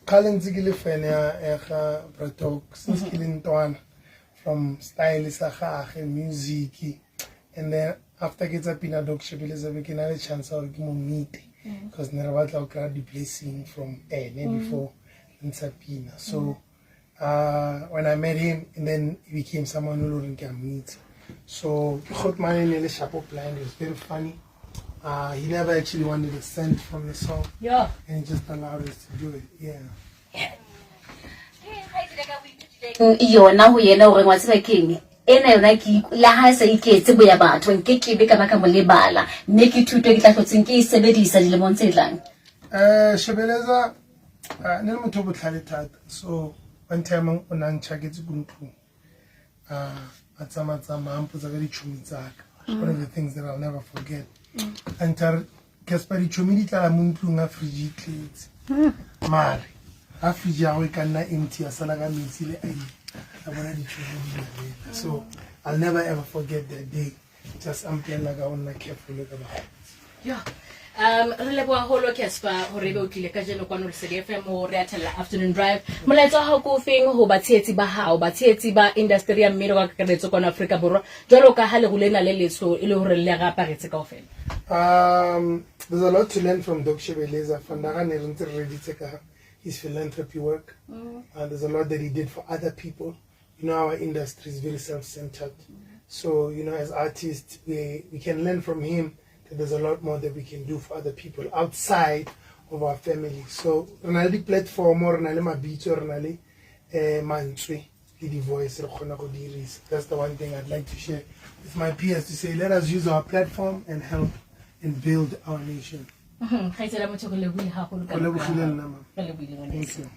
Kgale ntse ke le fan ya ga Bratok since ke le ntwana, from style sa gage, music, and then after ke tsa pina Doc Shebeleza, be ke na le chance ya gore ke mo meet because ne re batla go kry-a di-blessing from ene before re ntsha pina. So when I met him, and then he became someone who loreng ke a mo itse. So ke Grootman ne le sharp blind. It was very funny. He never actually wanted a cent from the song and he just allowed us to do it, yeah. Yona ho yena hore wa tseba keng ena yona ke le ha e sa iketse boya batho nke ke be ka ba ka mo lebala, mme ke thuto e ke tla hlotseng ke e sebedisa dilemong tse tlang. Shebeleza ne le motho o botlhale thata. So one time o ne a ntšhaketse ko ntlong, a tsamaya-tsamaya, a mpotsa ka ditšhomi tsaka. One of the things that I'll never forget, a ntha re, "Casper, ditšhomi di tlala mo ntlong a fridge e tletse, mare ga fridge ya go e ka nna empty, a sala ka metsi le ai a bona ditšhomi di nyalela." So I'll never ever forget that day, just a mpolelela ka go nna careful ka bakgotsi. Yo. Re leboha haholo, Casper, hore ebe o tlile kajeno kwano Lesedi FM ho re athella Afternoon Drive. Molaetsa wa hao ke o feng ho batshehetsi ba hao, batshehetsi ba industry ya mmino ka kakaretso kwano Afrika Borwa, jwalo ka ha leru lena le letsho e le hore le re aparetse kaofela? There's a lot to learn from Doc Shebeleza. Vandaga ne re ntse re reditse ka his philanthropy work. There's a lot that he did for other people. Our industry is very self-centered. So, as artists, we can learn from him that there's a lot more that we can do for other people outside of our family. So, re na le di-platform, re na le mabitso, re na le mantswe le di-voice re kgona go dirisa. That's the one thing I'd like to share with my peers, to say let us use our platform and help and build our nation. Kgaitsela motho, re lebohile haholo ka Go lebogile nna, mama. Re lebohile, ngwaneso. Thank you.